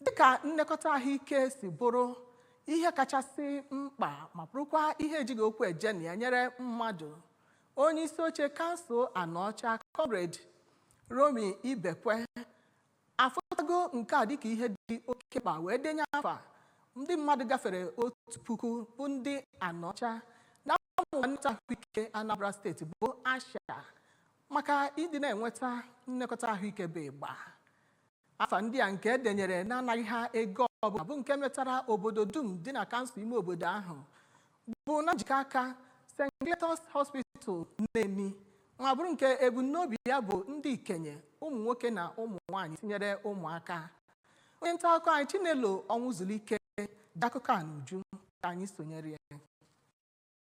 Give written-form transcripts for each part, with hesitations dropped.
Dịka nlekọta ahụike si bụrụ ihe kachasị mkpa ma bụrụkwa ihe ejighị okwu eje na ya nyere mmadụ, onye isi oche kansụl Anaọcha, Comrade Rommy Ibekwe, afụtago nke a dịka ihe dị oke mkpa wee denye afa ndị mmadụ gafere 1000 bụ ndị Anaọcha na amụma nlekọta ahụike Anambra Steeti bụ ASHIA maka ịdị na-enweta nlekọta ahụike bụ ịgba. Afa ndị a nke edenyere na-anaghị ha ego ọbụla bụ nke metara obodo dum dị na kansụl ime obodo ahụ bụ na njikọ aka St. Cletus Hospital Neni, ma bụrụ nke ebumnobi ya bụ ndị ikenye, ụmụ nwoke na ụmụ nwaanyị, tinyere ụmụaka. Onye nta akụkọ anyị, Chinelo Ọnwụzulike, ji akụkọ a n'uju. Ka anyị sonyere ya.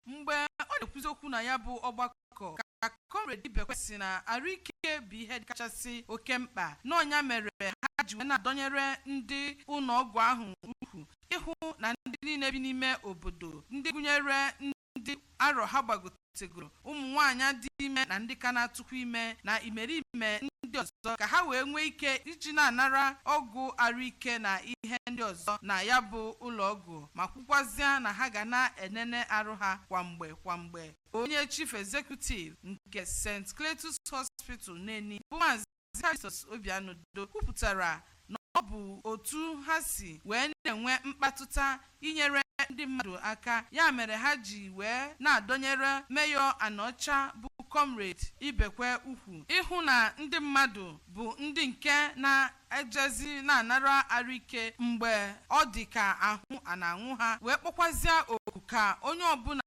Mgbe ọ na-ekwuzi okwu na ya bụ ọgbakọ, ka Comrade Ibekwe si na arụike bụ ihe kachasị oke mkpa, n'ọnya mere ha ji wee na-adọnyere ndị ụlọọgwụ ahụ ukwu ịhụ na ndị niile bi n'ime obodo, ndị gụnyere ndị arọ ha gbagotegoro, ụmụ nwaanyị dị ime na ndị ka na-atụkwa ime na imerime ndị ọzọ, ka ha wee nwee ike iji na-anara ọgwụ arụike na ihe ndị ọzọ na ya bụ ụlọọgwụ, ma kwukwazịa na ha ga na-enene arụ ha kwa mgbe kwa mgbe. Onye Chief Executive nke St. Cletus Hospital Neni, bụ Maazị Callistus Obianodo, kwupụtara na ọ bụ otu ha si wee na-enwe mkpatụta inyere ndị mmadụ aka ya mere ha ji wee na-adọnyere Mayor Anaọcha bụ Comrade Ibekwe ukwu ịhụ na ndị mmadụ bụ ndị nke na-ejezi na-anara arụike mgbe ọ dị ka ahụ a na-anwụ ha, wee kpọkwazịa oku ka onye ọbụla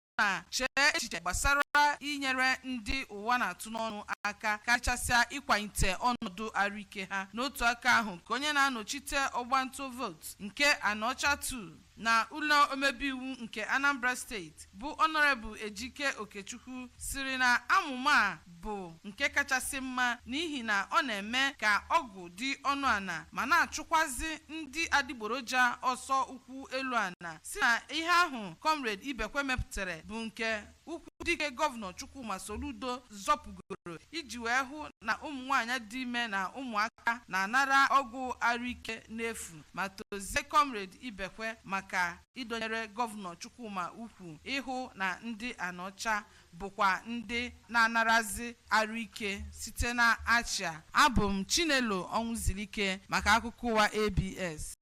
chee echiche gbasara inyere ndị ụwa na-atụ n'ọnụ aka, karịchasịa ịkwalite ọnọdụ arụike ha. N'otu aka ahụ, ka onye na-anọchite ọgbantụ votu nke Anaọcha 2 na ụlọ omebe iwu nke Anambra Steeti, bụ Honorable Ejike Okechukwu, siri na amụma a bụ nke kachasị mma n'ihi na ọ na-eme ka ọgwụ dị ọnụ ala ma na-achụkwazi ndị adịgboroja ọsọ ụkwụ elu ala, si na ihe ahụ Comrade Ibekwe mepụtara bụ nke ukwu dike Gọvanọ Chukwuma Soludo zọpụgoro iji wee hụ na ụmụ nwaanyị dị ime na ụmụaka na-anara ọgwụ arụike n'efu, ma tozie Comrade Ibekwe maka ịdọnyere Gọvanọ Chukwuma ukwu ịhụ na ndị Anaọcha bụkwa ndị na-anarazi arụike site na ASHIA. Abụ m Chinelo Ọnwụzilike maka akụkọ ụwa ABS.